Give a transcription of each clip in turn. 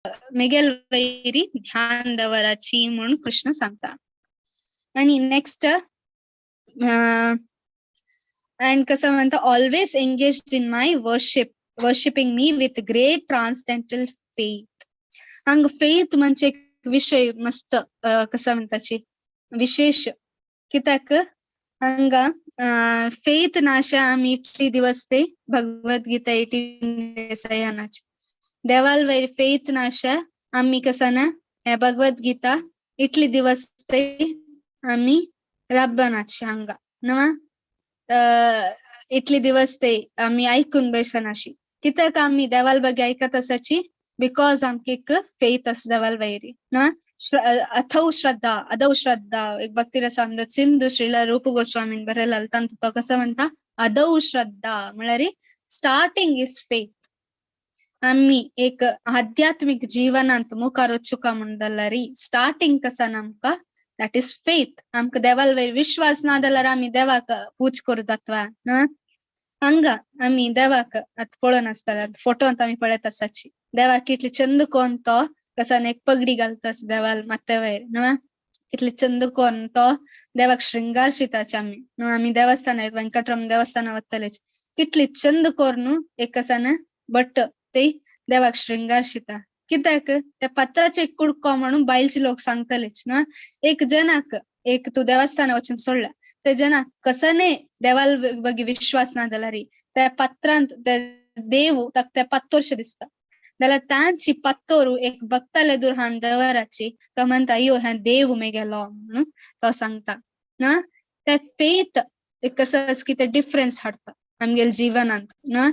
मेगेल vary ध्यान दवराची म्हणून कृष्ण सांगता. आणि नेक्स्ट अँड कसं म्हणता, always engage in my worship, worshipping me with great transcendental faith. हांगा फेथ म्हणजे एक विषय मस्त कसं म्हणताची विशेष, कित्याक हांगा फेथ नाशा आमी इतली दिवस ते भगवद्गीता 18 नाचे देवाल वयर फेथ नाशा आमी कसं ना हे भगवद्गीता इतली दिवस ते आमी रब्बनाचे हांगा न्हू, इतली दिवस ते आमी आयकून बैसनाशी, कित्याक आमी देवाल ಬಗ್ಗೆ आयकत आसाची, because आमकां एक फेथ आसा देवाल वयरी न्हू. अथौ श्रद्धा अदौ श्रद्धा, एक भक्ती रसामृत सिंधु श्रीला रूप गोस्वामीन बरयला तांतू तो कसं म्हणता, अदौ श्रद्धा म्हळ्यार स्टार्टिंग is faith. आमी एक आध्यात्मिक जीवनांत मुखार वचुका म्हण जाल्यार स्टार्टिंग कसा आमकां that is faith. आमकां देवाल वयर विश्वास ना जाल्यार आमी देवाक पूज करूं जाता न्हू. हांगा आमी देवाक आतां पळोवन आसतले फोटोंत आमी पळयत आसाची, देवाक कितली चंद कोन तो कसान एक पगडी घालता देवाल माथ्या वयर न्हू, कितली चंद कोन तो देवाक शृंगार शिताचे आमी न्हू. आमी देवस्थान वेंकटरमण देवस्थाना वतले कितली चंद कोरून एक कसान बट ते देवाक शृंगार शिता, कित्याक त्या पत्राचे कुडको म्हणून बायलचे लोक सांगतलेच न्हू. एक जनाक एक तूं देवस्थाना वचून सोडला ते जनाक कसने देवाल बगी विश्वास ना जाल्यार त्या पत्रांत देव ताका त्या पत्तोरशें दिसता, जाल्यार तांची पत्तोरू एक भक्ताले दुरहान दवराची, तो म्हणटा अयो हें देव मेगेलो म्हणून तो सांगता ना. ते फेथ एक कसं की ते डिफरन्स हाडटा आमगेले जिवनांत न्हू.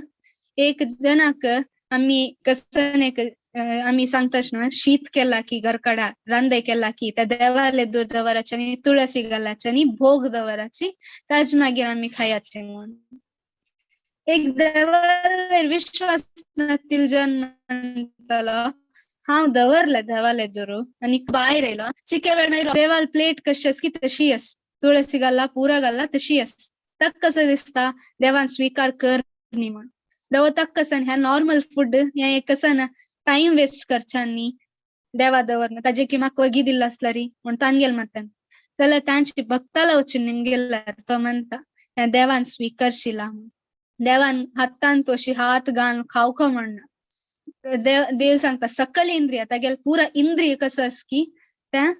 एक जनाक आमी कसं एक आमी सांगताच न्हू, शीत केला की घरकडा रांदे केला की त्या देवाले दूर दवराचे आनी तुळसी घालाचे आनी भोग दवराची, ताज मागीर आमी खायाचे म्हणून. एक देवालेर विश्वास नातील जन म्हणटलो हांव दवरले देवाले दुरू आनी भायर येयलो चिके वेळ मागीर देवाल प्लेट कशी आस की तशी आस, तुळसी घाल्ला पुरा घाल्ला तशी आस, ताका कसं दिसता देवान स्विकार कर न्ही म्हण. देव ताका कसं ह्या नॉर्मल फूड हें एक कसं ना टायम वेस्ट करच्या न्ही देवा दवरना ताजे की म्हाका वगी दिल्लो आसल्यार म्हण तांगेल म्हणटा, जाल्यार तांची भक्ताला वचून निमगेल्यार तो म्हणटा ह्या देवान स्विकारशिला म्हण. देवान हातान तशी हात घालून खावको म्हणना, देव देव सांगता सकल इंद्रिय तागेल पुरा इंद्रिय कसं आस की त्या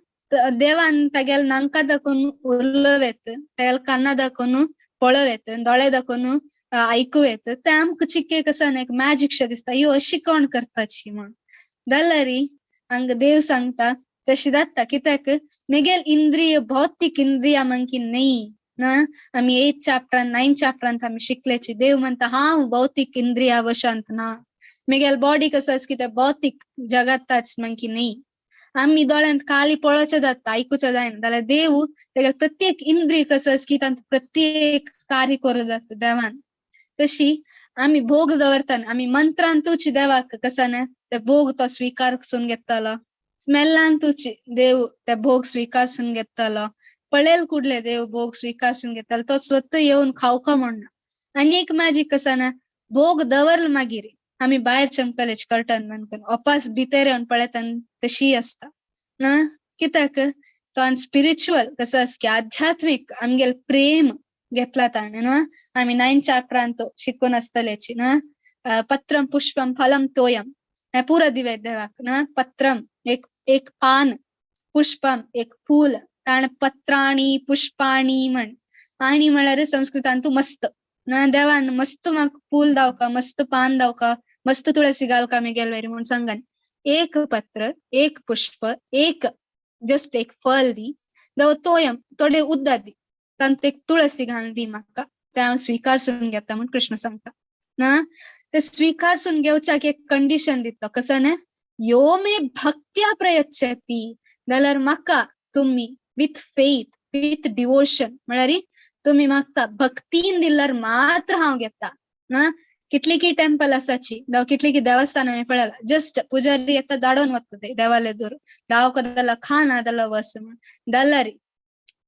देवान तागेल नांका दाखोवन उलोवं येता, तागेल काना दाखोवन पळोवं येता, दोळे दाखोवन आयकूं येता, ते आमकां चिके कसं एक मॅजीक शें दिसता अयो अशी कोण करताची म्हण. जाल्यार हांगा देव सांगता तशें जाता कित्याक मेगेल इंद्रिय भौतीक इंद्रिया मंकी न्ही ना. आमी 8 चॅप्टरान 9 चॅप्टरांत आमी शिकल्याची देव म्हणटा हांव भौतीक इंद्रिया वशांत ना, मेगेल बॉडी कसं आस की ते भौतीक जगाताच मंकी न्ही. आमी दोळ्यांत खाली पळोवचें जाता आयकुचें जायना, जाल्यार देव तेगेल प्रत्येक इंद्रिय कसं आस की तांतूं प्रत्येक कार्य करूं जाता देवान. तशी आमी भोग दवरताना आमी मंत्रांतूच देवाक कसं ना ते भोग तो स्विकारसून घेतलो, स्मेलांतूच देव ते भोग स्विकारसून घेतलो, पळेल कुडले देव भोग स्विकारसून घेतलो, तो स्वतः येवन खावको म्हणना. आनी एक मॅजीक कसं ना भोग दवरल मागीर आमी भायर चमकलेच कर्टन बंद करून ओपास भितर येवन पळयता तशी आसता ना, कित्याक तो स्पिरिच्युअल कसं आस की आध्यात्मीक आमगेल प्रेम घेतला ताणें न्हू. आमी 9 चॅप्टरांत शिकून आसतलेची न्हू, पत्रम पुष्पम फलम तोयम हें पुरा दिवे देवाक न्हू. पत्रम एक एक पान, पुष्पम एक फूल, ताणें पत्राणी पुष्पाणी म्हण, आणी म्हळ्यार संस्कृतांत मस्त ना, देवान मस्त म्हाका फूल दावका मस्त पान दावका मस्त तुळसी घालका मेगेल वयर म्हूण सांगान. एक पत्र एक पुष्प एक जस्ट एक फल दी देव तोयम थोडे उदक दी तांतूं एक तुळसी घालून दी म्हाका, तें हांव स्विकारसून घेता म्हण कृष्ण सांगता ना. ते स्विकारसून घेवच्याक एक कंडिशन दिता कसं ना, यो मे भक्त्या प्रयच्छती जाल्यार म्हाका तुमी विथ फेथ विथ डिवोशन म्हळ्यार तुमी म्हाका भक्तीन दिल्यार मात्र हांव घेता ना. कितली की टेम्पल आसाची जावं कितली की देवस्थान आमी पळयला, जस्ट पुजारी येता दाडोवन वता ते देवाले दूर दावका जाल्यार खा ना जाल्यार वस म्हण, जाल्यार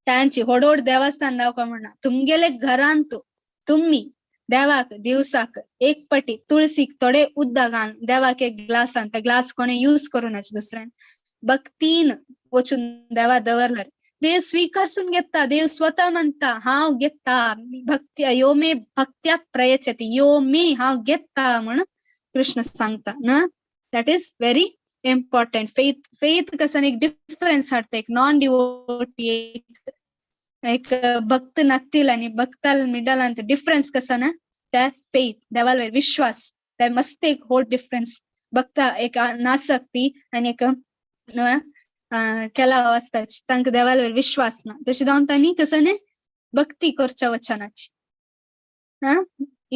तांची व्हड व्हड देवस्थान दावका म्हणना, तुमगेले घरांत तुमी देवाक दिवसाक एक पटी तुळसीक थोडे उदक घाल देवाक एक ग्लासान त्या ग्लास कोणे यूज करूं नाच दुसऱ्यान भक्तीन वचून देवा दवरल्यार देव स्वीकारसून घेता. देव स्वतः म्हणता हांव घेता भक्ती यो मे भक्त्या प्रयच्छति यो मे हांव घेता म्हणून कृष्ण सांगता ना. That is very important. Faith faith कसन एक डिफरन्स हाडटा एक नॉन डिवोटी एक भक्त नातील आणि भक्ताल मिडलांत डिफरन्स कसा ना त्या फेथ देवालवर विश्वास त्या मस्त एक होट डिफरन्स. भक्त एक नासक्ती आणि एक केला आसता तांकां देवालवर विश्वास ना तशें जावन तांणी कसं न्ही भक्ती करच्या वचनाची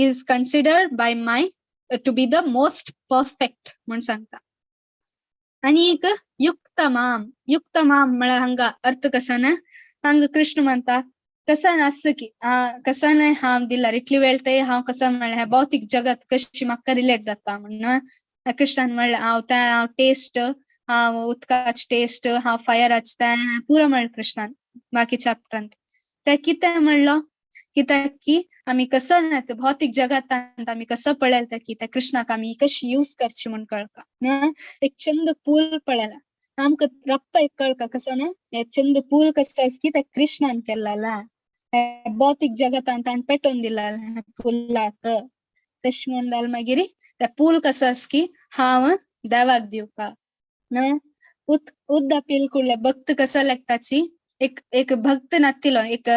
is considered by my to be the most perfect म्हूण सांगता. आनी एक युक्त माम युक्त माम म्हळ्यार हांगा अर्थ कसा ना हांगा कृष्ण म्हणता कसा नासता की कसा न्हय हांव दिल्यार इतली वेळ ते हांव कसं म्हणल्यार भौतीक जगत कशी म्हाका रिलेट जाता म्हणून कृष्णान म्हणलें हांव तें हांव टेस्ट हांव उदकाच टेस्ट हांव फायराच तें पुरो म्हणलें कृष्णान बाकी चॅप्टरांत. तें कितें म्हणलो कित्याक की आमी कसं ना भौतीक जगतांत आमी कसं पळयता की त्या कृष्णाक आमी कशी यूज करची म्हूण कळका. एक चंद पूल पळयला आमकां रप्प एक कळका कसं ना हे चंद पूल कसं आसा की त्या कृष्णान केल्ला भौतीक जगतांत ताणें पेटोवन दिला पुलाक तशें म्हूण जाल्यार मागीर त्या पूल कसो आसा की हांव देवाक दिवपा ना. उदक पील कुडले भक्त कसो लागताची एक एक भक्त नातिलो एक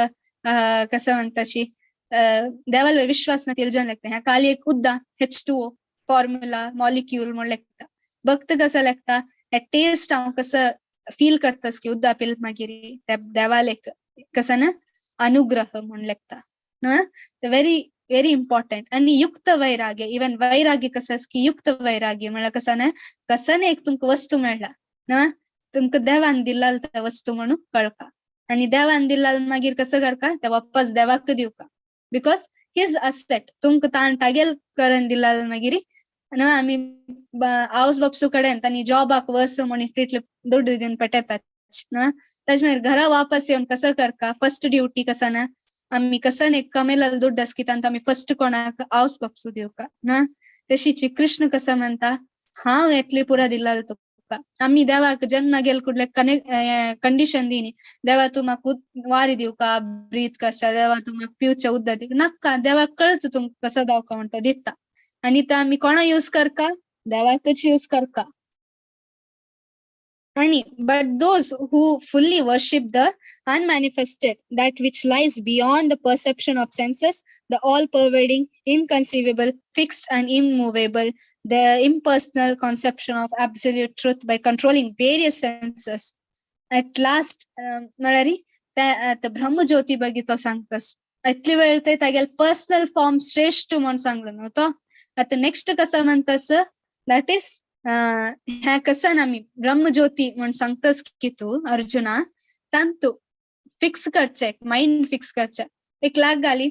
कसं म्हणताची देवालवर विश्वास नातिलो जन लागता ह्या खाली एक उद्दा H2O formula molecule म्हूण लागता. भक्त कसो लागता हे टेस्ट हांव कसं फील करतास की उद्दा पील मागीर त्या देवाल एक कसं ना अनुग्रह म्हूण लागता. Very very important. आनी युक्त वैराग्य इवन वैराग्य कसं आसा की युक्त वैराग्य म्हळ्यार कसं ना कसं एक तुमकां वस्तू मेळ्ळा ना तुमकां देवान दिल्ला त्या वस्तू म्हणून कळका आनी देवान दिल्ला मागीर कसं करका ते वापस देवाक दिवका because his asset तुमकां ताण तागेल करून दिला मागीर ना आमी आवस बापसू कडेन तांणी जॉबाक वस म्हूण इतले दुड्ड दिवन पेटयतात ना ताजे मागीर घरा वापस येवन कसं करका फर्स्ट ड्युटी कसं ना आमी कसं एक कमेला दुड्ड आसा की तांकां आमी फर्स्ट कोणाक आवस बापसू दिवका ना. तशीच कृष्ण कसं म्हणता हांव येतली पुरा दिला तुका आमी देवाक जन्म गेल कुडले कनेक्ट कंडिशन दिनी देवा तूं म्हाका वारी दिवका ब्रीथ करच्या देवा तूं म्हाका पिवच्या उदक दिवका नाका देवाक कळटा तुमकां कसो दावका म्हणटा दिता आनी ते आमी कोणा यूज करका देवाकच यूज करका. आनी but those who fully worship the unmanifested that which lies beyond the perception of senses the all pervading inconceivable fixed and immovable the impersonal conception of absolute truth by controlling various senses. At last, म्हळ्यार ते ब्रह्मज्योती ಬಗ್ಗೆ तो सांगतस इतली वेळ ते तागेले personal form श्रेष्ठ म्हूण सांगलो न्हू तो. आतां नेक्स्ट कसो म्हणतस that is ह्या कसन आमी ब्रह्मज्योती म्हूण सांगतस की तूं अर्जुना तांतू फिक्स करचें मायंड फिक्स करचें एक लाग घाली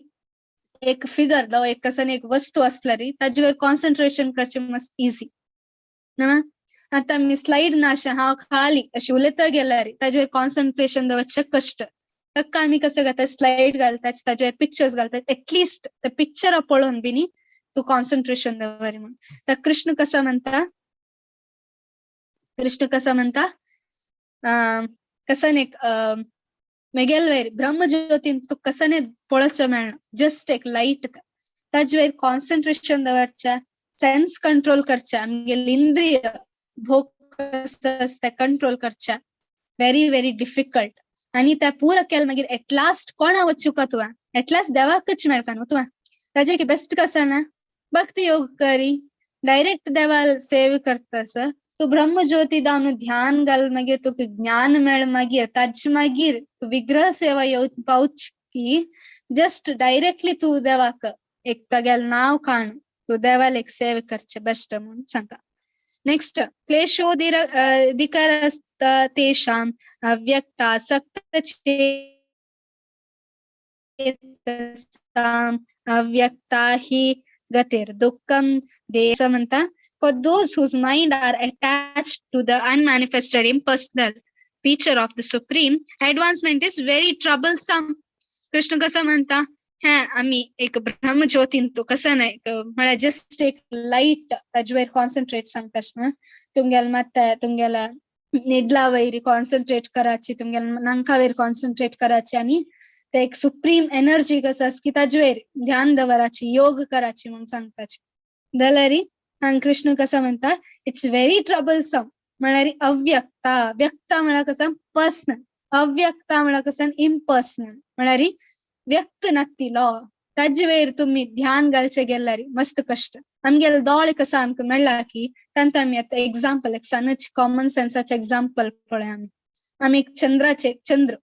एक फिगर जावं एक कसन एक वस्तू आसल्यार ताजेर कॉन्सन्ट्रेशन करचें मस्त इजी ना. आतां आमी स्लायड ना अशें हांव खाली अशें उलयता गेल्यार ताजेर कॉन्सन्ट्रेशन दवरचें कश्ट. ताका आमी कसं घालतात स्लायड घालतात ताजेर पिक्चर्स घालतात एटलिस्ट त्या पिक्चरां पळोवन बी न्ही तूं कॉन्सन्ट्रेशन दवर म्हूण. तर कृष्ण कसो म्हणटा कृष्ण कसो म्हणटा कसन एक मेगेल वयर ब्रह्मज्योतीन तुका कसं पळोवचें मेळना जस्ट एक लायट ताजे वयर कॉन्सन्ट्रेशन दवरचें सेन्स कंट्रोल करचें आमगेले इंद्रिय भोग कसो आसता कंट्रोल करचें व्हेरी व्हेरी डिफिकल्ट. आनी त्या पुरो केलें मागीर एट लास्ट कोणा वचूका तुवें एट लास्ट देवाकच मेळका न्हू तुवें. ताजे बेस्ट कसं ना भक्ती योग करी डायरेक्ट देवाल सेव करतस तूं ब्रह्मज्योती दावन ध्यान घाल मागीर तुका ज्ञान मेळ मागीर ताजे मागीर तूं विग्रह सेवा येव पावच की जस्ट डायरेक्टली तूं देवाक एक तागेलें नांव काण तूं देवाल एक सेवा करचें बेस्ट म्हूण सांगता. नेक्स्ट क्लेशोदिर अधिकारस्तेषाम् अव्यक्तासक्तचेतसाम् अव्यक्ता हि गतिर्दुःखं देह म्हणता for those whose mind are attached to the unmanifested impersonal feature of the Supreme, advancement is very troublesome. Krishna कसं म्हणता हा आमी एक ब्रह्मज्योतीन तूं कसं ना एक म्हळ्यार जस्ट एक लायट ताजे वयर कॉन्सन्ट्रेट सांगता न्हू, तुमगेले मात तुमगेल्या नेदला वयर कॉन्सन्ट्रेट कराची, तुमगेल्या नांका वयर कॉन्सन्ट्रेट कराची आनी ते एक सुप्रीम एनर्जी कसं आसा की ताजे वयर ध्यान दवराची, योग कराची म्हणून सांगताची. जाल्यार हांगा कृष्ण कसं म्हणटा it's very troublesome, म्हळ्यार अव्यक्ता. व्यक्ता म्हळ्यार कसं पर्सनल, अव्यक्ता म्हळ्यार कसं इम्पर्सनल, म्हळ्यार व्यक्त नातिलो ताजे वयर तुमी ध्यान घालचे गेल्यार मस्त कश्ट. आमगेले दोळे कसं आमकां मेळ्ळा की तांकां आमी आतां एग्जाम्पल एक सनच कॉमन सेन्साचे एग्जाम्पल पळय. आमी आमी एक चंद्राचे चंद्र,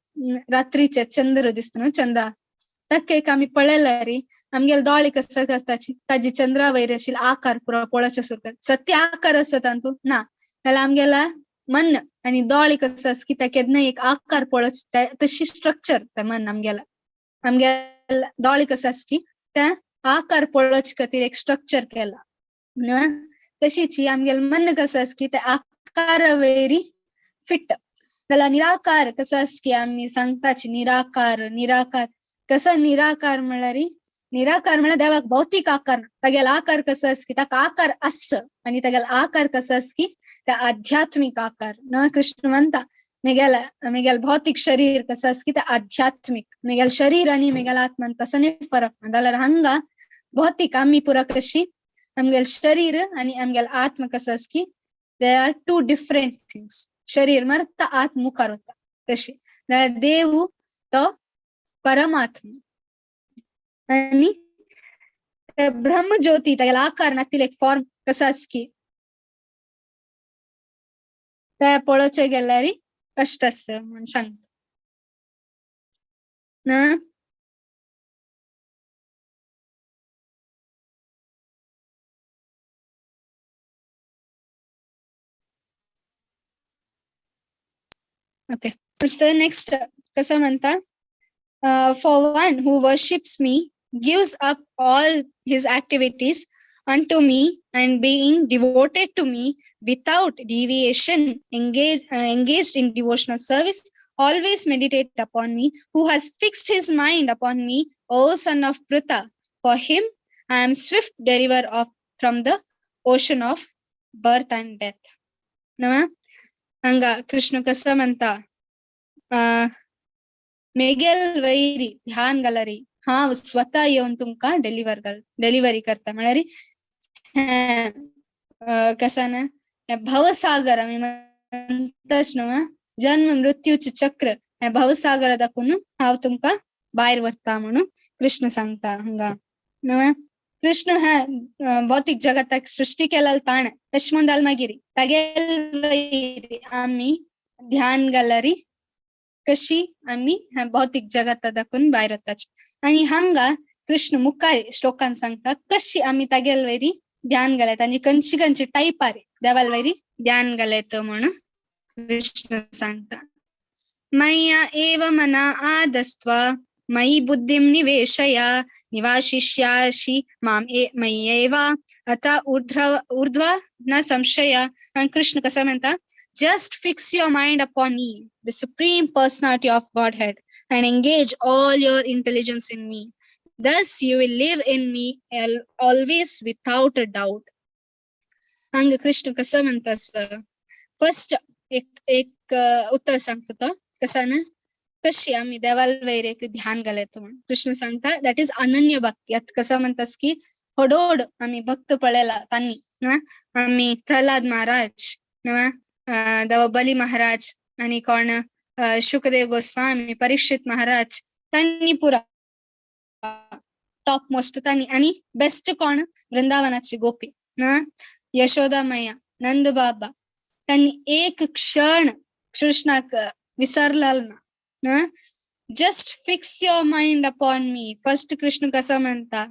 रात्रीचे चंद्र दिसता न्हू चंद्रा, ताका एक आमी पळयल्यार आमगेले दोळे कसं आसताची ताजी चंद्रा वयर आशिल्लो आकार पुरो पळोवचे सुरतात. सत्य आकार आसता तातूंत ना, जाल्यार आमगेला मन आनी दोळे कसं आसा की ताका केन्ना एक आकार पळोवचे तशी स्ट्रक्चर ते मन आमगेला. आमगेल्या दोळे कसं आसा की त्या आकार पळोवचे खातीर एक स्ट्रक्चर केला न्हू, तशीच आमगेले मन कसं आसा की त्या आकारा वयरी फिट. जाल्यार निराकार कसं आसा की आमी सांगताची निराकार, निराकार कसं निराकार म्हळ्यार निराकार म्हळ्यार देवाक भौतीक आकार ना, तागेलो आकार कसो आसा की ताका आकार आस आनी तागेलो आकार कसो आसा की त्या आध्यात्मीक आकार न्हू. कृष्ण म्हणटा मेगेला मेगेल भौतीक शरीर कसं आसा की ते आध्यात्मीक, मेगेल शरीर आनी मेगेल आत्मान तसो न्ही फरक ना. जाल्यार हांगा भौतीक आमी पुरा कशी आमगेल शरीर आनी आमगेल आत्मा कसो आसा की they are two different things. शरीर मरता, आत्म मुखार वता तशी. जाल्यार देव तो परमात्मा आनी ब्रह्मज्योती तागेलो आकार नातिल्लो एक फॉर्म कसो आसा की ते पळोवचे गेल्यार कश्ट आसा म्हूण सांगता ना. ओके, तर नेक्स्ट कसं म्हणता, for one who worships me gives up all his activities unto me and being devoted to me without deviation, engaged in devotional service, always meditate upon me, who has fixed his mind upon me, O son of Pritha, for him I am swift deliverer of from the ocean of birth and death. Na hanga Krishna कसं म्हणता, मेगेल vary ध्यान घालरी हांव स्वता येवन तुमकां deliver घाल delivery करता. म्हळ्यार कसं ना भवसागर आमी म्हणटाच न्हू, जन्म मृत्यूचे चक्र हे भवसागर दाखोवन हांव तुमकां भायर व्हरता म्हणून कृष्ण सांगता हांगा न्हू. कृष्ण हे भौतीक जगताक सृष्टी केलेलो ताणें, तशें म्हणून जाल्यार मागीर तागेल वैरी आमी ध्यान घालरी कशी आमी भौतीक जगता दाखोवन भायर वताची. आनी हांगा कृष्ण मुखार श्लोकान सांगता कशी आमी तागेल वयरी ध्यान घालयता आनी खंयची खंयची टायपार देवाल वयरी ध्यान घालयता म्हणून कृष्ण सांगता. मय्या एव मना आदस्त्व मयि बुद्धिं निवेशय निवासिष्यासि मां मय्येव अत ऊर्ध्व न संशय. आनी कृष्ण कसं म्हणता, just fix your mind upon me, the supreme personality of Godhead, and engage all your intelligence in me. Thus you will live in me always without a doubt. हांगा कृष्ण कसं म्हणता, फर्स्ट एक एक उत्तर सांगता तो कसं ना, कशी आमी देवाल वयर एक ध्यान घालयता म्हणून कृष्ण सांगता, that is अनन्य भक्ती. आतां कसं म्हणटास की होडोड आमी भक्त पळयला तांणी, आमी प्रल्हाद महाराज न्हू, देव बली महाराज आनी कोण शुकदेव गोस्वामी, परीक्षित महाराज, तांणी पुरा टॉप मोस्ट तांणी. आनी बेस्ट कोण वृंदावनाची गोपी ना, यशोदा मैया, नंद बाबा, तांणी एक क्षण कृष्णाक विसरलेलो ना. Just fix your mind upon me. First Krishna कसं म्हणता,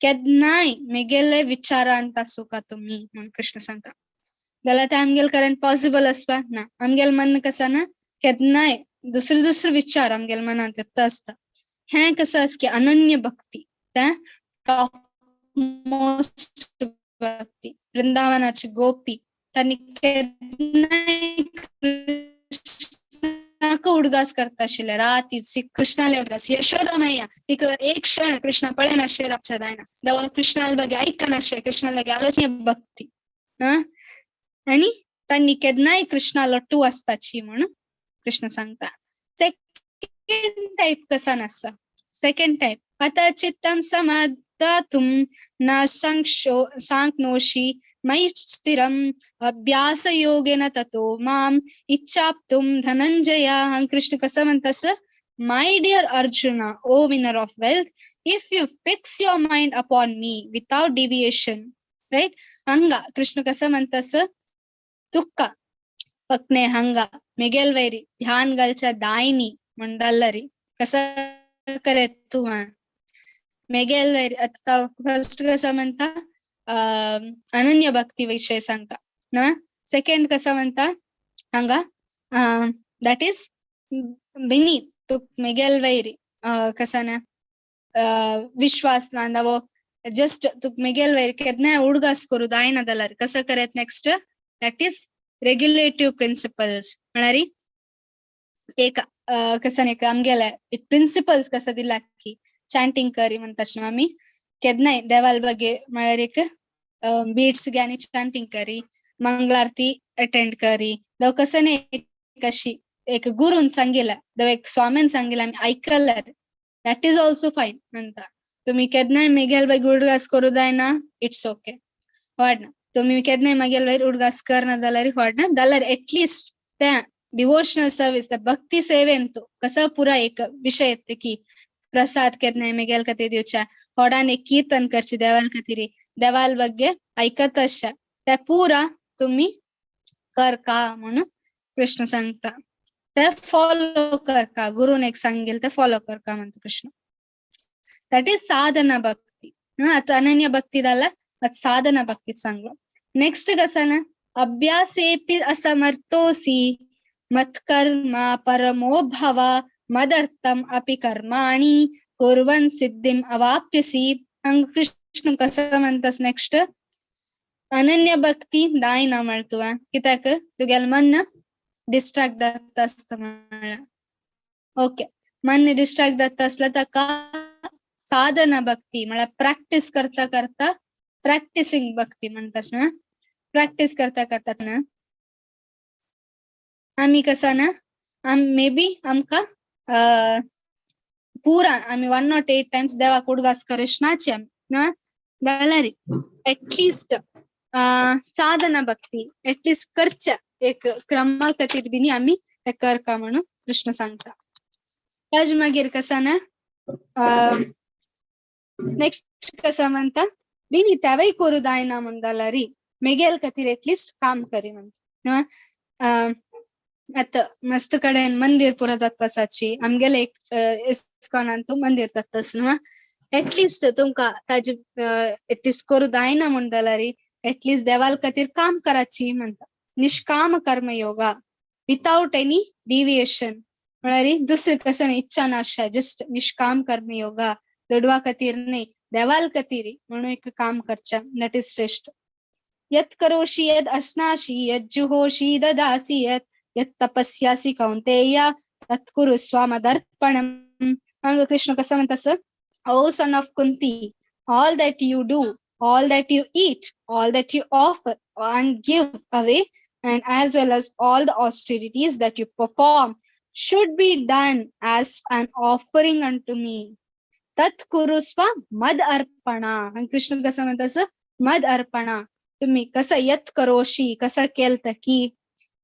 केन्नाय मेगेले विचारांत आसूका तुमी म्हणून कृष्ण सांगता. जाल्यार ते आमगेले कडेन पॉसिबल आसपा ना. आमगेले मन कसं ना केन्नाय दुसरे दुसरे विचार आमगेले मनांत येता आसता. हें कसं आसा की अनन्य भक्ती, तें टॉप मोस्ट भक्ती. वृंदावनाची गोपी तांणी केन्नाय कृष्णाक उडगास करता आशिल्ले राती कृष्णाले उडगास. यशोदा मैया तिका एक क्षण कृष्णा पळयनाशें रावच्या जायना, देवा कृष्णाल ಬಗ್ಗೆ आयकनाशें, कृष्णाल ಬಗ್ಗೆ आलोचने भक्ती. आनी तांणी केन्नाय कृष्णा लट्टू आसताची म्हणून कृष्ण सांगता. सेकंड टायप कसा नासता, सेकंड टायप आता चित्तम समादातुम न सांक्नोषि मयि स्थिरम अभ्यास योगेन ततो माम इच्छाप्तुम धनंजय. हांगा कृष्ण कसं म्हणता, my dear Arjuna, O winner of wealth, if you fix your mind upon me without deviation, right. हांगा कृष्ण कसं म्हणता, तुक्का पक्ने हांगा मेगेल वैरी ध्यान घालच्या दायनी म्हणडालरी कसं करेत तूं मेगेल वैरी. आता फर्स्ट कसं म्हणता अनन्य भक्ती विषय सांगता ना. सेकंड कसं म्हणता हांगा that is बिनी तुक मेगेल वैरी कसं ना विश्वास ना नवो जस्ट तुक मेगेल वैरी केन्नाय उडगास करू दायना जाल्यार कसं करेत. Next that is regulative principles म्हळ्यार एक कसं एक आमगेले एक प्रिन्सिपल्स कसं दिला की चांटिंग करी म्हणता न्हू आमी केन्नाय देवाल ಬಗ್ಗೆ म्हळ्यार एक बीट्स घे चांटिंग करी, मंगलारती अटेंड करी. दव कसं न्ही अशी एक गुरून सांगिला, दव एक स्वामीन सांगिला आमी आयकल्यार that is also fine म्हणता. तुमी केन्नाय मेगेल ಬಗ್ಗೆ उडगास करू जायना, it's okay वाडना. तुमी केन्नाय मागेल वयर उडगास करना जाल्यार वाडना, जाल्यार एटलिस्ट त्या डिवोशनल सर्विस त्या भक्ती सेवेन तूं कसो पुरा एक विशय येता की प्रसाद केन्नाय मेगेल खातीर दिवच्या, होडान एक कीर्तन करची देवाल खातीर, देवाल ಬಗ್ಗೆ आयकत आसच्या त्या पुरा तुमी करका म्हणून कृष्ण सांगता. ते फॉलो करका, गुरून एक सांगेल ते फॉलो करका म्हणता कृष्ण. That is साधना भक्ती. आता अनन्य भक्ती जाला, आता साधना भक्ती सांगलो. नेक्स्ट कसं ना, अभ्यासेपि असमर्थोसी मत्कर्म परमो भव मदर्थम अपि कर्माणि कुर्वन् सिद्धिम अवाप्यसी. हांगा कृष्ण कसं म्हणतास नेक्स्ट अनन्य भक्ती दायना म्हणतो कित्याक तुगेलें मन डिस्ट्रॅक्ट जाता आसता म्हळ्यार. ओके, मन डिस्ट्रॅक्ट जाता आसल्यार ताका साधना भक्ती म्हळ्यार प्रॅक्टीस करता करता प्रॅक्टिसिंग भक्ती म्हणटास न्हू, प्रॅक्टीस करता करता ना आमी कसं ना मे बी आमकां पुरा आमी 108 टायम्स देवाक उडगास करनाचे आमी ना, जाल्यार एटलिस्ट साधना भक्ती एटलिस्ट करच्या एक क्रमा खातीर बीन आमी ते करका म्हणून कृष्ण सांगता. ताजे मागीर कसं ना नेक्स्ट कसं म्हणता बिनी तेवय करू जायना म्हण जाल्यार मेगेल खातीर एटलिस्ट काम करी म्हणटा. आतां मस्त कडेन मंदिर पुरा जाता आमगेले एक इस्कॉनान तूं मंदिर जाताच न्हू, एटलिस्ट तुमकां ताजे एटलिस्ट करू जायना म्हण जाल्यार एटलिस्ट देवाल खातीर काम कराची म्हणटा. निष्काम कर्म योगा विताउट एनी डिविएशन म्हळ्यार दुसरे कसं इच्छा नाशा, जस्ट निष्काम कर्म योगा दुडवा खातीर न्ही देवाल खातीर म्हणून एक काम करच्या, that is श्रेष्ठ. यत् करोषि यद् अश्नासि यद् जुहोषि ददासि यत् यत् तपस्यासि कौन्तेय तत् कुरु स्वमदर्पणम्. हांगा कृष्ण कसं म्हणता, O son of Kunti, all that you do, all that you eat, all that you offer and give away, and as well as all the austerities that you perform should be done as an offering unto me. Tat kuru swa mad arpana. Krishna कसं म्हणतात मद अर्पणा, तुम्ही कसं यत karoshi कसं केलं की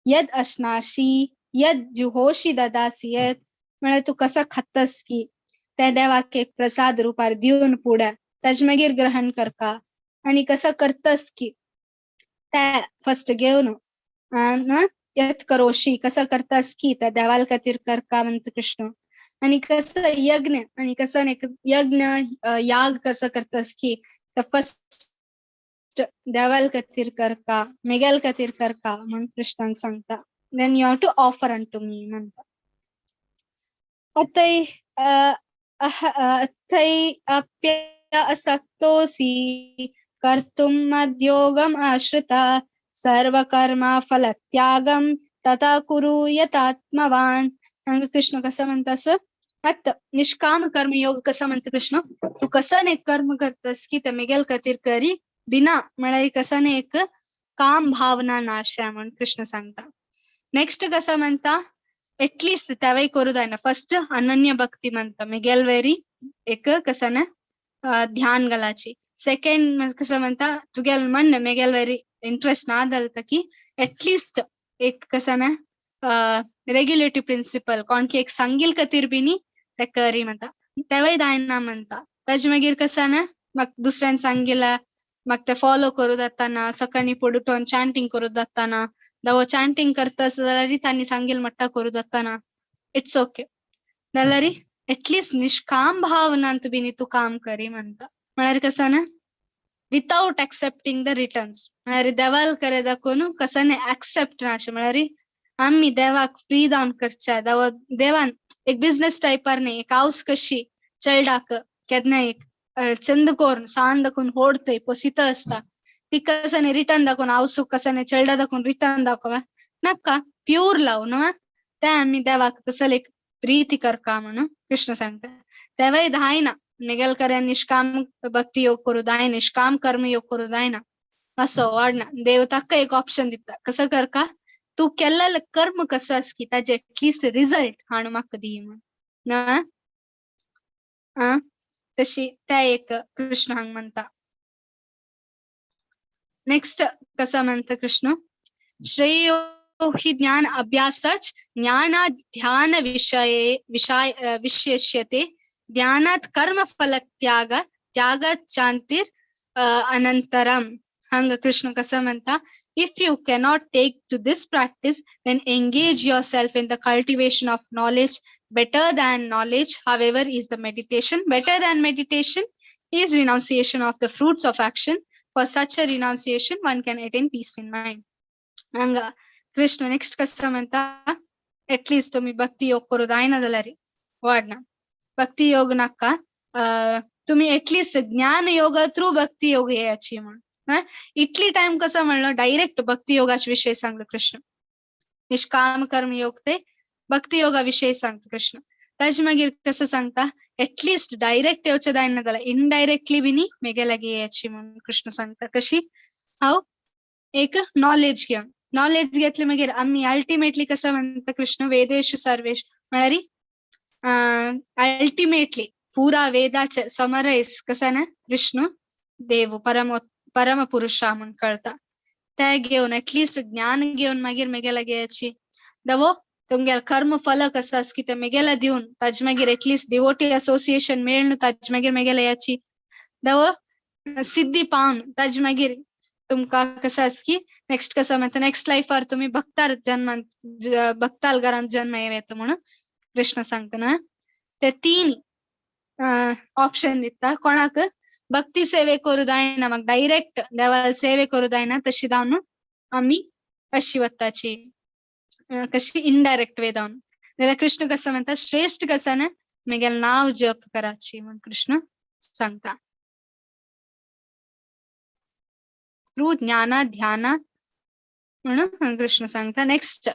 यद अश्नाशी यद जुहोशी ददासी यत म्हळ्यार तूं कसं खातस की त्या देवाक एक प्रसाद रुपार दिवन पुढे ताजे मागीर ग्रहण करका, आनी कसं करतस की त्या फर्स्ट घेवन यत करोशी कसं करतस की त्या देवाल खातीर करका म्हणता कृष्ण. आनी कसं यज्ञ आनी कसं एक यज्ञ याग कसं करतस की त्या फर्स्ट देवाल खातीर करका मेगेल खातीर करका म्हण कृष्णाक सांगता. Then you have to offer unto me म्हणता. अतय अथै अप्य असक्तोसि कर्तुं मद्योगम् आश्रिता सर्वकर्म फलत्यागं तथा कुरु यतात्मवान्. हांगा कृष्ण कसं म्हणता असं आतां निष्काम कर्म योग कसं म्हणता कृष्ण, तूं कसं एक कर्म करतस की ते मेगेल खातीर करी बिना म्हळ्यार कसं एक काम भावना नाशा म्हण कृष्ण सांगता. नेक्स्ट कसं म्हणता एटलिस्ट तेवय करू जायना, फर्स्ट अनन्य भक्ती म्हणता मेगेल वेरी एक कसं ना ध्यान घालाची. सेकंड कसं म्हणता तुगेल मन मेगेल वेरी इंट्रस्ट ना जाता की एटलिस्ट एक कसं ना रेग्युलेटिव्ह प्रिन्सिपल कोणकी एक सांगील खातीर बी ते करी म्हणता, तेवय जायना म्हणता. ताजे मागीर कसं ना म्हाका दुसऱ्यान सांगिला म्हाका ते फॉलो करूं जाताना, सकाळी पडून चांटींग करूं जाताना, दवो चांटींग करता जाल्यार तांणी सांगील मट्टा करूं जाताना it's okay, जाल्यार एटलिस्ट निष्काम भावनांत बी तूं काम करी म्हणता. म्हळ्यार कसं ना विताउट एक्सेप्टींग the returns, म्हळ्यार देवाल करे दाखोवन कसं ना एक्सेप्ट ना अशें, म्हळ्यार आमी देवाक फ्री जावन करच्या देवा देवान एक बिजनेस टायपार न्ही, एक हावस कशी चेरडाक केन्ना एक चंद कोरून सान दाखोवन होडतय पोसिता आसता ती कसं न्ही रिटर्न दाखोवन हावसूक कसं न्ही चेरडा दाखोवन रिटर्न दाखोव नाका, प्यूर लव न्हू ते आमी देवाक तसले एक प्रीती करका म्हणून कृष्ण सांगता. तेवय जायना मेगेल करे निष्काम भक्ती योग करूं जायना, निष्काम कर्म योग करूं जायना, असो वाडना. देव ताका एक ऑप्शन दिता कसं करका तूं केल्लें कर्म कसं आस की ताजे एटलिस्ट रिजल्ट हाणून म्हाका दी म्हण ना. तशी ते एक कृष्ण हांग म्हणता. नेक्स्ट कसं म्हणता कृष्ण, श्रेयो हि ज्ञान अभ्यासाच ज्ञाना ध्यान विषये विषय विशेष्यते ध्यानात कर्म फल त्याग त्याग चांतिर अनंतरम. हांगा कृष्ण कसं म्हणता if you cannot take to this practice then engage yourself in the cultivation of knowledge. Better than knowledge however is the meditation, better than meditation is renunciation of the fruits of action. For such a renunciation one can attain peace in mind. हांगा Krishna next कसं म्हणता at least तुम्ही भक्ती योग करू जायना जाल्यार वाडना भक्ती योग नाका, तुम्ही एटलिस्ट ज्ञान योग थ्रू भक्ती योग येयाची म्हण. इतली टाइम कसं म्हणलं डायरेक्ट भक्ती योगाचे विषय सांगलो कृष्ण, निष्काम कर्म योग ते भक्ती योगा विषय सांगता कृष्ण. ताजे मागीर कसं सांगता एटलिस्ट डायरेक्ट येवचें जायना जाल्यार इनडायरेक्टली बी न्ही मेगे लागीं येयाची म्हणून कृष्ण सांगता. कशी हांव एक नॉलेज घेवन, नॉलेज घेतले मागीर आमी अल्टिमेटली कसं म्हणता कृष्ण वेदेशु सर्वेश म्हळ्यार अल्टिमेटली पुरा वेदाचे समरायज कसं ना कृष्ण देव परम परम पुरुषा म्हण कळता. ते घेवन एटलिस्ट ज्ञान घेवन मागीर मेगे लागीं येयाची दवो तुमगेल कर्म फल कसं आस की ते मेगेला दिवन ताजे मागीर एटलिस्ट डिवोटी असोसिएशन मेळ्ळें ताजे मागीर मेगेला याची दवो सिद्धी पावन ताजे मागीर तुमकां कसं आस की नेक्स्ट कसं म्हणता नेक्स्ट लायफार तुमी भक्तार जन्मान भक्ताल घरांत जन्म येता म्हणून कृष्ण सांगता ना. ते तीन ऑप्शन दिता कोणाक भक्ती सेवे करूं जायना म्हाका डायरेक्ट देवाल सेवे करूं जायना तशी जावन आमी अशी वताची कशी इनडायरेक्ट वे जावन. जाल्यार कृष्ण कसं म्हणता श्रेष्ठ कसं ना मेगेल नाव जप कराची म्हण कृष्ण सांगता. थ्रू ज्ञाना ध्याना म्हणून कृष्ण सांगता. Next,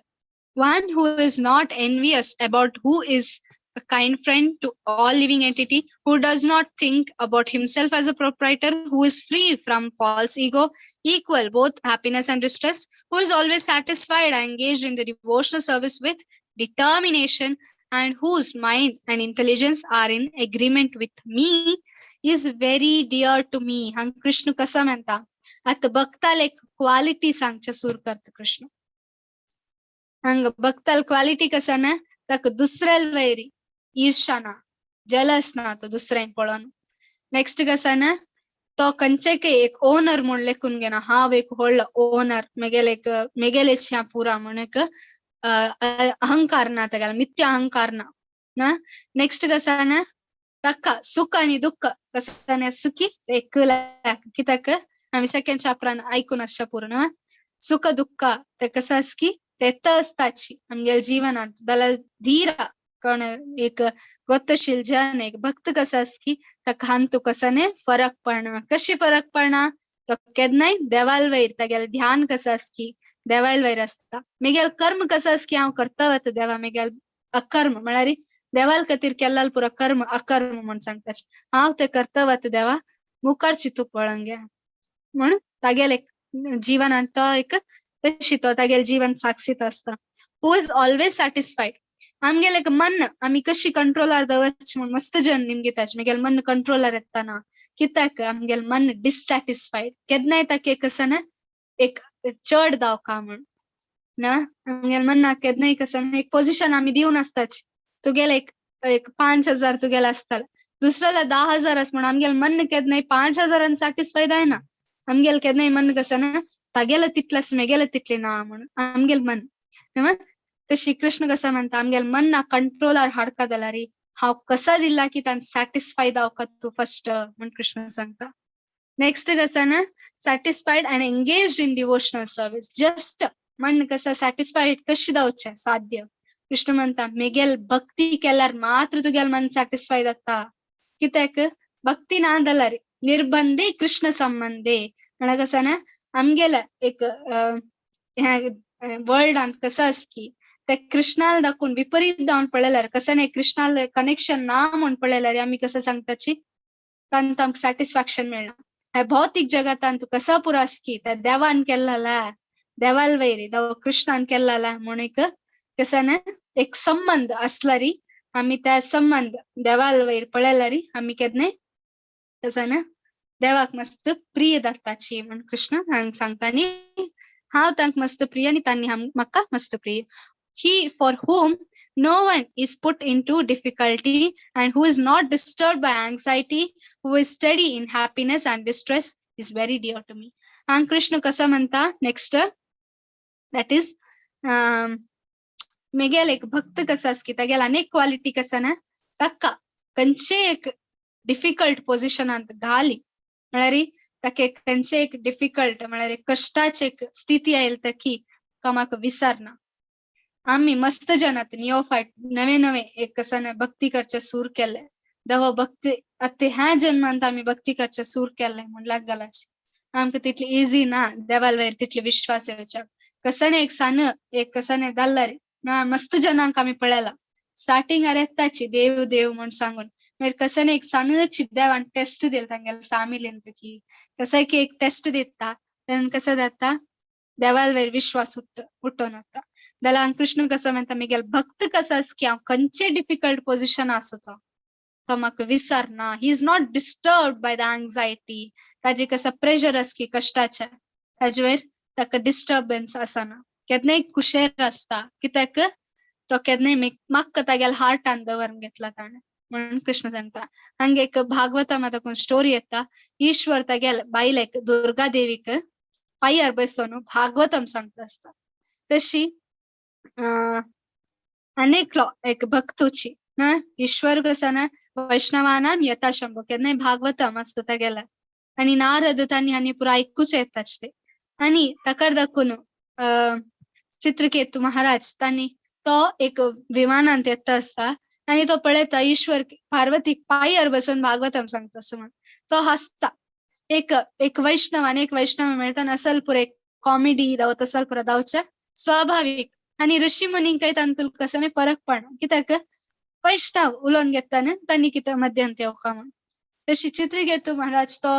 one who is not envious about who is a kind friend to all living entity, who does not think about himself as a proprietor, who is free from false ego, equal both happiness and distress, who is always satisfied and engaged in the devotional service with determination, and whose mind and intelligence are in agreement with me, is very dear to me. Hang Krishna कसं म्हणता आता भक्ताल एक quality सांगचे सुरू करता कृष्ण. हंग भक्ताल quality कसं ना ताका दुसऱ्याल वैरी ईर्षा ना, जलस ना तो दुसऱ्यांक पळोवन. नेक्स्ट कसं ना तो खंयचे एक ओनर म्हूण लेखून घेना, हांव एक व्हडलो ओनर मेगेले एक मेगेलेच ह्या पुरा म्हूण एक अहंकार ना तागेलो, मिथ्या अहंकार ना ना. नेक्स्ट कसं ना ताका सुख आनी दुःख कसं ना सुखी एक कित्याक आमी सेकंड चॅप्टरान आयकून आसच्या पूर्ण सुख दुःख ते कसं आस की ते आसताची आमगेल्या जिवनांत. जाल्यार धीरा कोण एक गतशील जन एक भक्त कसं आस की ताका हांतू कसं फरक पडना. कशी फरक पडना तो केन्नाय देवाल वयर तागेलें ध्यान कसं आस की देवाल वयर आसता. मेगेल कर्म कसं आस की हांव करता वता देवा मेगेल अकर्म म्हळ्यार देवाल खातीर केल्लाल पुरो कर्म अकर्म म्हूण सांगता. हांव तें कर्तव्य देवा मुखार चितूक पळोवंक घे म्हण तागेले एक जिवनांत तो एक तशी तो तागेले जीवन साक्षीत आसता. Who is always satisfied. आमगेले एक मन आमी कशी कंट्रोलार दवरची म्हूण मस्त जन निमगिताच मागीर मन कंट्रोलार येतना कित्याक आमगेले मन डिसॅटिस्फायड केन्नाय ताका एक आसना एक चड दावका म्हूण ना आमगेले मनाक केन्नाय कसं एक पोझिशन आमी दिवन आसताच. तुगेले एक एक 5,000 तुगेले आसताले दुसऱ्याला 10,000 आस म्हूण आमगेले मन केन्नाय 5,000 सॅटिस्फाय जायना. आमगेले केन्नाय मन कसं ना तागेले तितलेच मेगेले तितले ना म्हणून आमगेले मन. तशी कृष्ण कसं म्हणता आमगेले मन कंट्रोलार हाडका जाल्यार हांव कसा दिला की तान सॅटिस्फाय जावका तूं फर्स्ट म्हण कृष्ण सांगता. नेक्स्ट कसं ना satisfied and engage in devotional service. Just मन कसं सॅटिस्फायड कशी जावचें साध्य. कृष्ण म्हणता मेगेल भक्ती केल्यार मात्र तुगेल मन सॅटिस्फाय जाता. कित्याक भक्ती ना जाल्यार निर्बंधे कृष्ण संबंधे म्हळ्यार कसं ना आमगेले एक वर्ल्डांत कसं आसकी ते कृष्णाल दाखोवन विपरीत जावन पळयल्यार कसं नाही कृष्णाल कनेक्शन ना म्हूण पळयल्यार आमी कसं सांगताची तांकां आमकां सॅटिस्फॅक्शन मेळना. ह्या भौतीक जगतान तूं कसा पुरो आसकी त्या देवान केल्ला देवाल वैरी देव कृष्णान केल्ला म्हूण एक कसं ना एक संबंध आसल्यारी आमी त्या संबंध देवाल वयर पळयल्यार आमी केन्नाय कसं ना देवाक मस्त प्रिय जाताची म्हूण कृष्ण हांगा सांगता. आनी हांव तांकां मस्त प्रिय आनी तांणी म्हाका मस्त प्रिय. He for whom no one is put into difficulty and who is not disturbed by anxiety, who is steady in happiness and distress is very dear to me. And Krishna kasa manta next, that is मेगेल एक भक्त कसा की तागेल अनेक quality कसा ना ताका खंयचे एक डिफिकल्ट पोझिशनांत घाली म्हळ्यार ताका खंयचे एक डिफिकल्ट म्हळ्यार कश्टाचे एक स्थिती आयल तकी कामाक विसरना. आमी मस्त जनात नियोफायट नवे नवे एक कसं भक्ती करचे सूर केले दवा भक्ती आतां ह्या जन्मांत आमी भक्ती करचे सूर केले म्हण लागलाच आमकां तितली इजी ना देवाल वयर तितले विश्वास येवच्याक. कसं एक सान एक कसं जाल्यार ना मस्त जनांक आमी पळयला स्टार्टिंग येताची देव देव म्हण सांगून मागीर कसं एक सानची देवान टेस्ट दिल तांगेले फॅमिलीन की कसं की एक टेस्ट दिता तेन्ना कसं जाता देवाल वयर विश्वास उठोवन वता. जाल्यार कृष्ण कसं म्हणता मेगेल भक्त कसं आस की हांव खंयचे डिफिकल्ट पोझिशन आसो तो म्हाका विसरना. He is not disturb by the anxiety. ताजे कसं प्रेशर आस की कश्टाचे ताजे वयर ताका डिस्टर्बन्स आसना. केन्नाय कुशेर आसता कित्याक तो केन्नाय म्हाका तागेल्या हार्टान दवरून घेतला ताणें म्हणून कृष्ण सांगता. हांगा एक भागवता मात स्टोरी येता ईश्वर तागेल बायलेक दुर्गा देवीक पांयार बसून भागवतम सांगता आसता. तशी अनेकलो एक भक्तूची ना ईश्वर कसं ना वैष्णवानाम यथा शंभो केन्नाय भागवतम आसता तागेला आनी नारद तांणी आनी पुरो आयकूच येताच ते आनी ताका दाखोवन चित्रकेतू महाराज तांणी तो एक विमानांत येता आसता आनी तो पळयता ईश्वर पार्वतीक पांयार बसून भागवतम सांगता असो म्हण तो हासता. एक एक वैष्णव आनी एक वैष्णव मेळटा असल पुरो एक कॉमेडी दावत असल पुरो दावचे स्वाभावीक. आनी ऋषी मुनींकय तांतून कसो फरक पडना कित्याक वैष्णव उलोवन घेता न्ही तांणी कितें मध्यांत येवका म्हण. तशी चित्रकेतू महाराज तो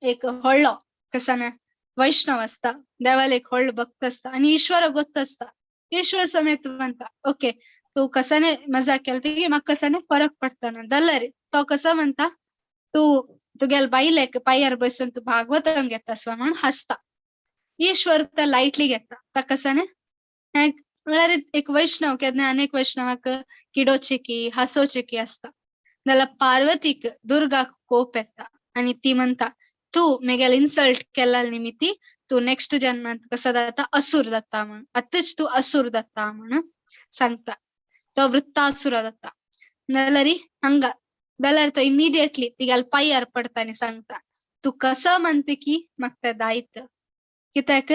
एक व्हडलो कसो ना वैष्णव आसता देवाल एक व्हडलो भक्त आसता आनी ईश्वराक गोत्त आसता. ईश्वर समेत म्हणता ओके तूं कसाने मजा केला ती म्हाका कसाने फरक पडटा ना जाल्यार तो कसो म्हणता तूं तुगेले बायलेक पांयार बसून तूं भागवतम घेता म्हूण हासता. ईश्वर तो लायटली घेता ताका कसाने म्हळ्यार एक वैष्णव केन्ना अनेक वैष्णवाक किडोचे की हासोचे की आसता. जाल्यार पार्वतीक दुर्गाक कोप येता आनी ती म्हणता तूं मेगेले इन्सल्ट केला निमित्ती तूं नेक्स्ट जन्मांत कसो जाता असूर जाता म्हण आतांच तूं असूर जाता म्हण सांगता. तो वृत्तासुरा जाता जाल्यार हांगा जाल्यार तो इमिडिएटली तिगेल्या पांयार पडटा आनी सांगता तूं कसो म्हणटा की म्हाका तें दायत कित्याक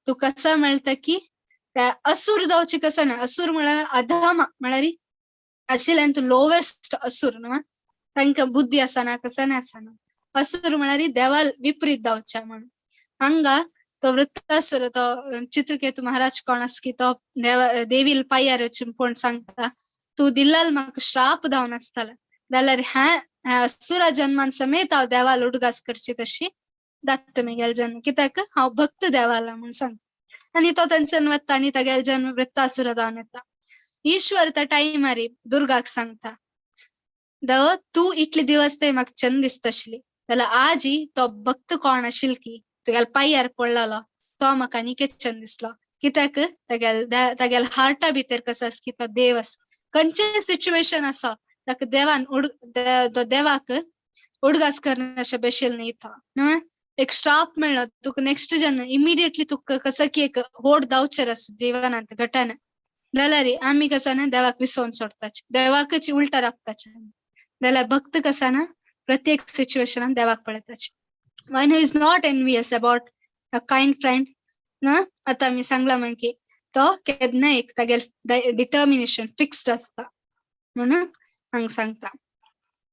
तूं कसो मेळटा की त्या असूर जावचे कसं ना असूर म्हळ्यार अधम म्हळ्यार आशिल्ल्यान तूं लोवेस्ट असूर न्हू तांकां बुद्धी आसना कसं आसना. असूर म्हळ्यार देवाल विपरीत जावचे म्हणून हांगा तो वृत्तासुर तो चित्रकेतू महाराज कोण आसा की तो देवील पायार चिंपून सांगता तूं दिल्लाल म्हाका श्राप जावन आसतालो जाल्यार ह्या असुरा जन्मान समेत हांव देवाल उडगास करची तशी दात्त मेगेलो जन्म कित्याक हांव भक्त देवाला म्हूण सांगता. आनी तो थंयच्यान वता आनी तागेलो जन्म वृत्तासुरा जावन येता. ईश्वर त्या टायमार दुर्गाक सांगता दव तूं इतले दिवस ते म्हाका चंद दिसताशिल्ली जाल्यार आजी तो भक्त कोण आशिल्लो की तुगेल्या पांयार पडलेलो तो म्हाका आनीक चंद दिसलो कित्याक तागेल्या तागेल्या हार्टा भितर कसो आसा की तो देव आसा. खंयचें सिच्युएशन आसा ताका देवान तो देवाक उडगास करना बेशील न्ही तो एक श्राप मेळ्ळो तुका नेक्स्ट जन्म इमिडिएटली तुका कसो की एक होड दावचेर आसा जिवनांत घटना जाल्यार आमी कसो ना देवाक विसोवन सोडटाचे देवाकच उल्टा राबताचे जाल्यार भक्त कसा ना प्रत्येक सिच्युएशनान देवाक पळयताचे. One who is not envious about a kind friend ना आतां आमी सांगला मागीर तो केन्ना एक तागेले डिटर्मिनेशन फिक्स्ड आसता म्हणून हांगा सांगता.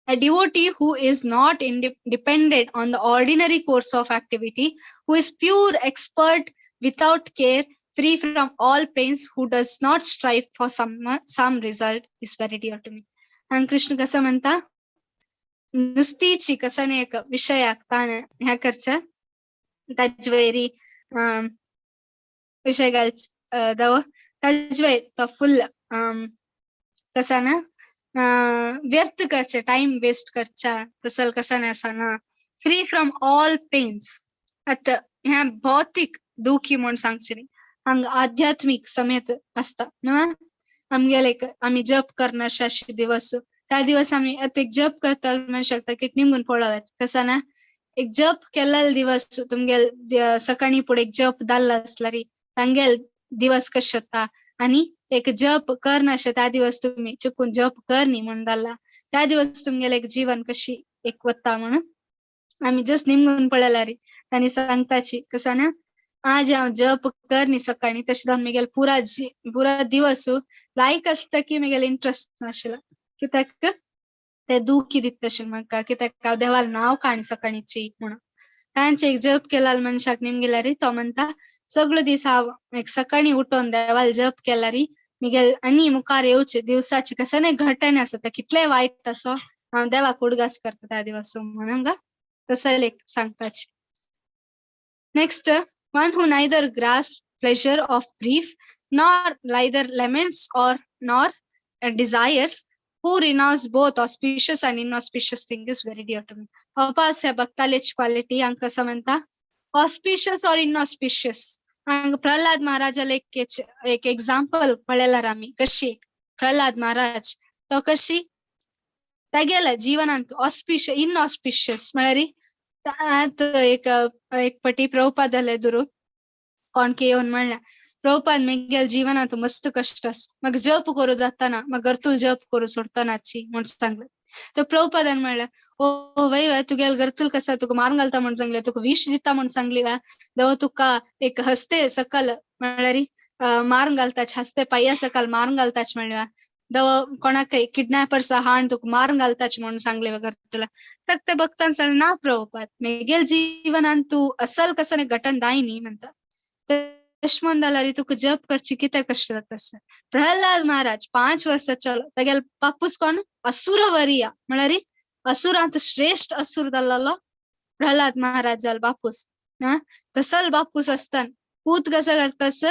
A devotee who is not dependent on the ordinary course of activity, who is pure, expert, without care, free from all pains, who does not strive for some result, is very dear to me. And Krishna कसं म्हणता नुस्तीची कसं एक विषयाक ताण ह्या करच्या ताजे वयरी विषय घालच दव ताजे वयर तो फुल कसा ना व्यर्थ करचे टाइम वेस्ट करच्या तसल कसा ना आसा ना फ्री फ्रॉम ऑल पेन्स. आतां ह्या भौतीक दुखी म्हूण सांगचे न्ही हांगा आध्यात्मीक समेत आसता न्हू. आमगेले आमी जप करनाशे दिवस त्या दिवस आमी आतां एक जप करता म्हणू शकता की निमगून पळोवया कसा ना एक जप केल्लो दिवस तुमगेल सकाळी फुडें एक जप जाल्लो आसल्यार तांगेल दिवस कशें वता आनी एक जप करनाशे त्या दिवस तुमी चुकून जप कर न्ही म्हूण जाल्ला त्या दिवस तुमगेले एक जीवन कशी एक वता म्हणून आमी जस्ट निमगून पळयल्यार तांणी सांगताची कसा ना आज हांव जप कर न्ही सकाळी तशें जावन म्हगेले पुरा पुरा दिवस लायक आसता की म्हगेले इंट्रस्ट नाशिल्लो कित्याक ते दुखी दिता तशें म्हाका कित्याक हांव देवाल नांव काणी सकाळीची म्हणून. तांचे एक जप केला मनशाक निमगेल्यार तो म्हणटा सगळो दीस हांव एक सकाळी उठोन देवाल जप केल्यार म्हगेले आनी मुखार येवचे दिवसाचे कसं नाही घटना आसा ते कितले वायट आसो हांव देवाक उडगास करता त्या दिवस म्हणून गा तसं एक सांगपाचें. Next, one who neither grasps pleasure of brief nor neither laments or nor desires, who renounce both auspicious and inauspicious thing is very dear to me. वापस ह्या भक्तालेची क्वालिटी हांगा कसं म्हणटा ऑस्पिशियस ऑर इनऑस्पिशियस. हांगा प्रल्हाद महाराजाले एक एग्जाम्पल पळयल्यार आमी कशी प्रल्हाद महाराज तो कशी तागेल्या जिवनांत ऑस्पिशियस इनऑस्पिशियस म्हळ्यार आतां एक एक पटी प्रभुपादाले दुरू कोणके येवन म्हणल्या प्रभुपाद मेगेल जिवनांत मस्त कश्ट आसा म्हाका जप करूं जाताना म्हाका घरतूल जप करूं सोडतानाची म्हूण सांगलें. तर प्रभुपादान म्हणलें ओ वय वय तुगेल घरतूल कसा तुका मारून घालता म्हूण सांगलें तुका विश दिता म्हूण सांगली वा दव तुका एक हस्ते सकल म्हळ्यार मारून घालताच हस्ते पांया सकल मारून घालताच म्हणलें वा दव कोणाकय किडनॅपर्स हाण तुका मारून घालताच म्हणून सांगले वा घरतुला. तर ते भक्तान सांगलें ना प्रभुपाद मेगेल जिवनान तूं असल कसं घटन दाय न्ही म्हणटा. तशें म्हण जाल्यार तुका जप करची कितें कश्ट जाता आसा. प्रल्हाद महाराज 5 वर्सां चलो तागेलो बापूस कोण असुरवरिया म्हळ्यार असुरांत श्रेष्ठ असुर जाल्लो प्रल्हाद महाराज जालो बापूस. तसल बापूस आसतना पूत कसो करतास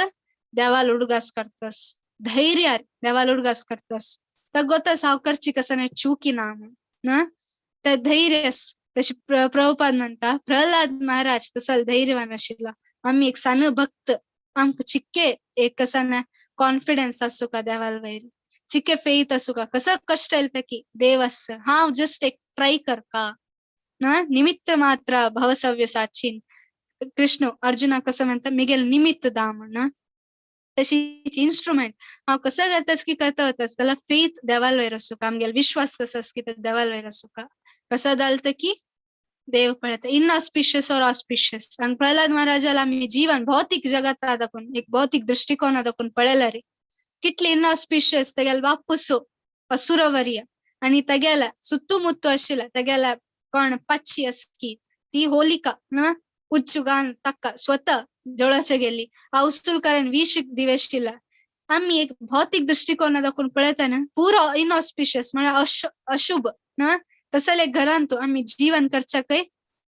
देवाल उडगास करतस धैर्यार देवाल उडगास करतस ताका हांव करची कसं नाही चुकी ना म्हूण ते धैर्य. तशें प्रभुपाद म्हणटा प्रल्हाद महाराज तसल धैर्यवान आशिल्लो. आमी एक सान भक्त आमकां चिक्के एक कसा ना कॉन्फिडन्स आसूं का देवाल वयर चिक्के फेथ आसूं का कसो कश्ट येयले की देव आसा हांव जस्ट एक ट्राय करका ना निमित्त मात्र भवसव्य साचीन. कृष्ण अर्जुना कसं म्हणटा मिगेल निमित्त दा म्हण तशी इन्स्ट्रुमेंट हांव कसं करतास की करता वतास जाल्यार फेथ देवाल वयर आसूं का आमगेलो विश्वास कसो आसा की तो देवाल वयर आसूं का कसो जालें की देव पळयता. Inauspicious or auspicious. आनी प्रल्हाद महाराजाला आमी जीवन भौतीक जगात दाखोवन एक भौतीक दृश्टिकोना दाखोवन पळयल्यार कितले इनऑस्पिशियस तागेलो बापूस असुरवरिया आनी तागेल्या सुत्तुमुत्तु आशिल्ल्या तागेल्या कोण पाचशी आसकी ती होलिका ना उच्चुगान ताका स्वतः जवळाच्या गेली अवसुलकारान विष दिवेशिला. आम्ही एक भौतिक दृष्टिकोना दाखवून पळयतना पुरो इनऑस्पिशियस म्हळ्यार अशुभ ना तसले घरांतू आम्ही जीवन करच्याकय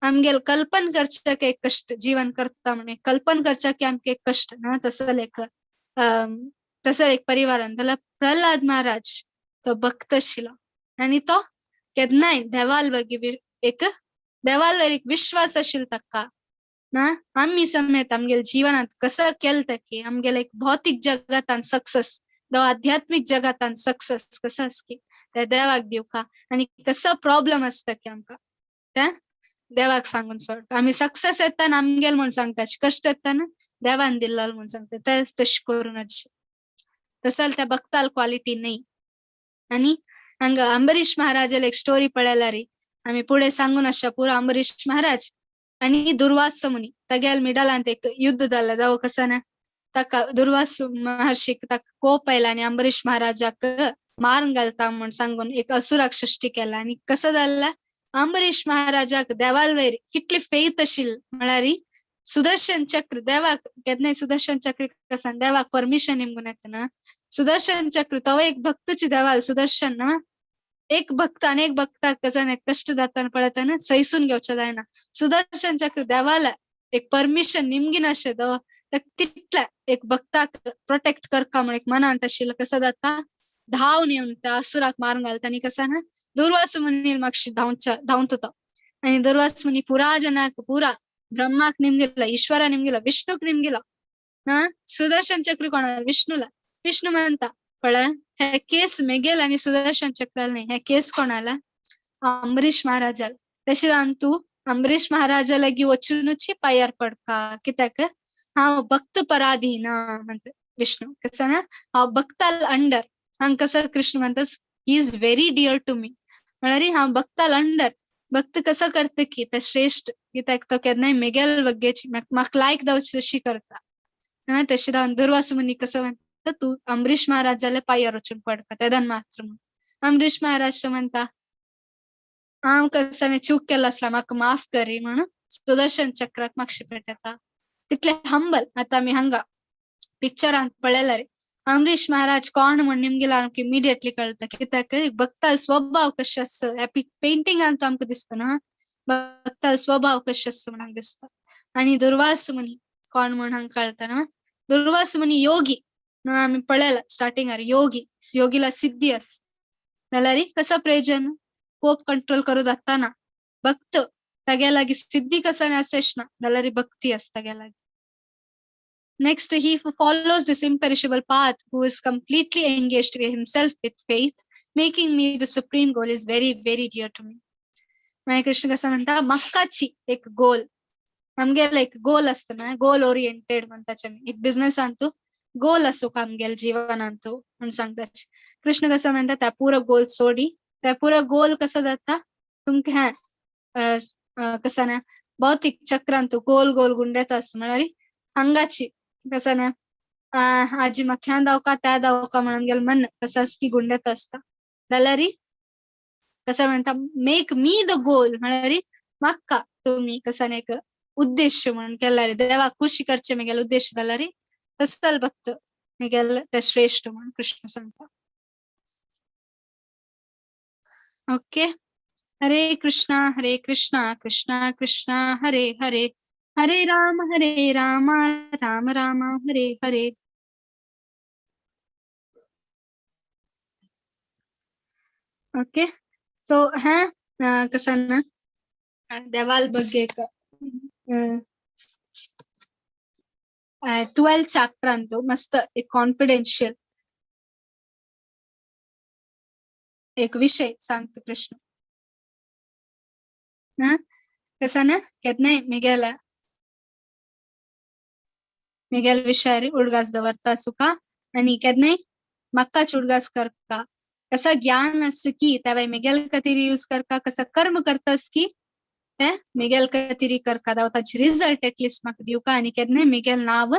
आमगेल कल्पन करच्याक एक कष्ट, जीवन करता म्हणे कल्पन करच्याक आमके एक कष्ट ना तसले एक तसं एक परिवारान. जाल्यार प्रल्हाद महाराज तो भक्त आशिल्लो आनी तो केन्नाय देवाल बगी एक देवालवर एक विश्वास आशिल्लो ताका ना. आमी समेत आमगेले जीवनात कसं केलं की आमगेले एक भौतिक जगतान सक्सेस जावं आध्यात्मीक जगतान सक्सेस कसं आसा की ते देवाक दिवका आनी कसो प्रॉब्लम आसता की आमकां ते देवाक सांगून सोड. आमी सक्सेस येताना आमगेल म्हूण सांगता, कश्ट येताना देवान दिल्लो म्हूण सांगता, ते तशें करूनच तसं त्या भक्ताल क्वालिटी नाही. आणि हांगा अंबरीश महाराजाला एक स्टोरी पळयला रे आमी पुढे सांगून आसा पुरो. अंबरीश महाराज आणि दुर्वास मुनी तगेल मिडलांत एक युद्ध जालें जावं कसं ना ताका दुर्वास महर्षीक ताका कोप आयला आनी अंबरीश महाराजाक मारून घालता म्हूण सांगून एक असुराक सृष्टी केला. आनी कसं जालें अंबरीश महाराजाक देवालवयर कितली फेथ आशिल्ली म्हळ्यार सुदर्शन चक्र देवाक केन्नाय सुदर्शन चक्र कसान देवाक परमिशन निमगून येता ना. सुदर्शन चक्र तो एक भक्तची देवाल सुदर्शन ना, एक भक्त अनेक भक्ताक कसान कष्ट जाताना पळयतना सैसून घेवचें जायना. सुदर्शन चक्र देवाला एक परमिशन निमगीन अशें तो तितल्या एक भक्ताक प्रोटेक्ट करता म्हण एक मनांत आशिल्लें. कसं जाता धांवन येवन त्या असुराक मारून घालता आनी कसं ना दुर्वास मुनी मातशी धांवता तो आनी दुर्वास मुनी पुरा जनाक पुरा ब्रह्माक निमगिला, ईश्वरा निमगिला, विष्णूक निमगिला ना. सुदर्शन चक्र कोणा विष्णूला. विष्णू म्हणता पळय हे केस मेगेल आनी सुदर्शन चक्राला न्ही, हे केस कोणाला अंबरीश महाराजाला. तशें जावन तूं अंबरीश महाराजा लागीं वचुनूच पांयार पडका कित्याक हांव भक्त पराधीन म्हणटा विष्णू. कसं ना हांव भक्ताल अंडर. हांगा कसं कृष्ण म्हणटा he is very dear to me म्हळ्यार हांव भक्ताल अंडर. भक्त कसं करता की ते श्रेष्ठ कित्याक तो केन्नाय मेगेल बग्गेची म्हाका लायक जावची तशी करता. तशें जावन दुर्वास मुनी कसं म्हणटा तूं अंबरीश महाराजाल्या पांयार वचून पडका तेदन मात्र म्हूण. अंबरीश महाराज तो म्हणटा हांव कसं चूक केला आसला म्हाका माफ करी म्हणून सुदर्शन चक्राक मातशें पेटयता. तितले हंबल. आतां आमी हांगा पिक्चरांत पळयला रे अंबरीश महाराज कोण म्हण निमगिला आमकां इमिडिएटली कळटा कित्याक भक्ताल स्वभाव कशें आसता ह्या पेंटिंगान तो आमकां दिसता ना, भक्ताल स्वभाव कशें आसता म्हण दिसता. आनी दुर्वास मुनी कोण म्हण हांगा कळटा ना. दुर्वास मुनी योगी आमी पळयला स्टार्टिंगार योगी, योगीला सिद्धी आसा जाल्यार कसो प्रयोजन कोप कंट्रोल करूं जाता ना. भक्त तागे लागीं सिद्धी कसो आसच ना जाल्यार भक्ती आसता तागे लागीं. Next, he who follows this imperishable path, who is completely engaged with himself with faith, making me the supreme goal is very, very dear to me. मागीर कृष्ण कसं म्हणता म्हाकाची एक गोल, आमगेलो एक गोल आसता ना, गोल ओरिएंटेड म्हणटाचे आमी. एक बिझनेसांतू गोल आसूंक आमगेले जीवनांतू म्हूण सांगता. कृष्ण कसं म्हणता त्या पुरो गोल सोडी, त्या पुरो गोल कसो जाता तुमकां हें कसं ना भौतीक चक्रांतू गोल गोल गुंडेत आसता म्हळ्यार हांगाची कसं ना आजी म्हाका ह्या दावका त्या दावका म्हणून गेल मन कसं आसता की गुंडेत आसता. जाल्यार कसं म्हणता मेक मी the goal म्हळ्यार म्हाका तुमी कसं एक उद्देश म्हणून केल्यार देवाक खुशी करचे मेगेले उद्देश जाल्यार तसल भक्त मेगेले ते श्रेष्ठ म्हणून कृष्ण सांगता. ओके. हरे कृष्णा हरे कृष्णा कृष्णा कृष्णा हरे हरे, हरे राम राम राम हरे हरे. ओके. सो हें कसं ना देवाल बग्गे एक 12 चॅप्टरांतू मस्त एक कॉन्फिडेन्शियल एक विषय सांगता कृष्ण. कसं ना केन्नाय मेगेल्या मेगेल विषयार उडगास दवरता सुका आनी केन्नाय म्हाकाच उडगास करता. कसा ज्ञान आसता की तेवय मेगेल खातीर यूज करता, कसा कर्म करतास की ते मेगेल खातीर करता, जावं ताचे रिजल्ट एटलिस्ट म्हाका दिवका आनी केन्नाय मेगेल नांव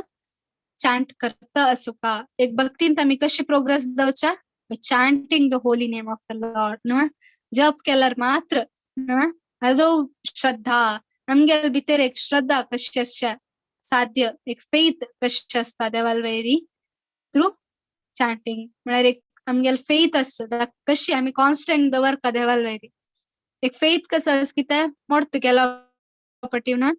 चांट करता आसुका. एक भक्तीन आमी कशी प्रोग्रेस जावच्या chanting the holy name of the lord न्हू. जप केल्यार मात्र न्हू अदो श्रद्धा आमगेले भितर एक श्रद्धा कशी आसच्या साध्य, एक फेथ कशी आसता देवाल वयरी थ्रू चांटींग. म्हळ्यार एक आमगेले फेथ आसता कशी आमी कॉन्स्टंट दवरता देवाल वयरी. एक फेथ कसो आसा की ते मोडत गेला पटी ना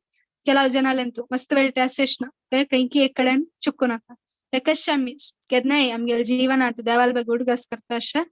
ಕೆಲವು ಜನಾಲೆಂತು ಮಸ್ತ್ ವೇಳ್ಟೆ ಅಸೆಷ್ನ ಕೈಕಿ एक कडेन चुकू नाका. ते कशें आमी केन्नाय आमगेले जीवनांत देवाल ಬಗ್ಗೆ उडगास करता अशें.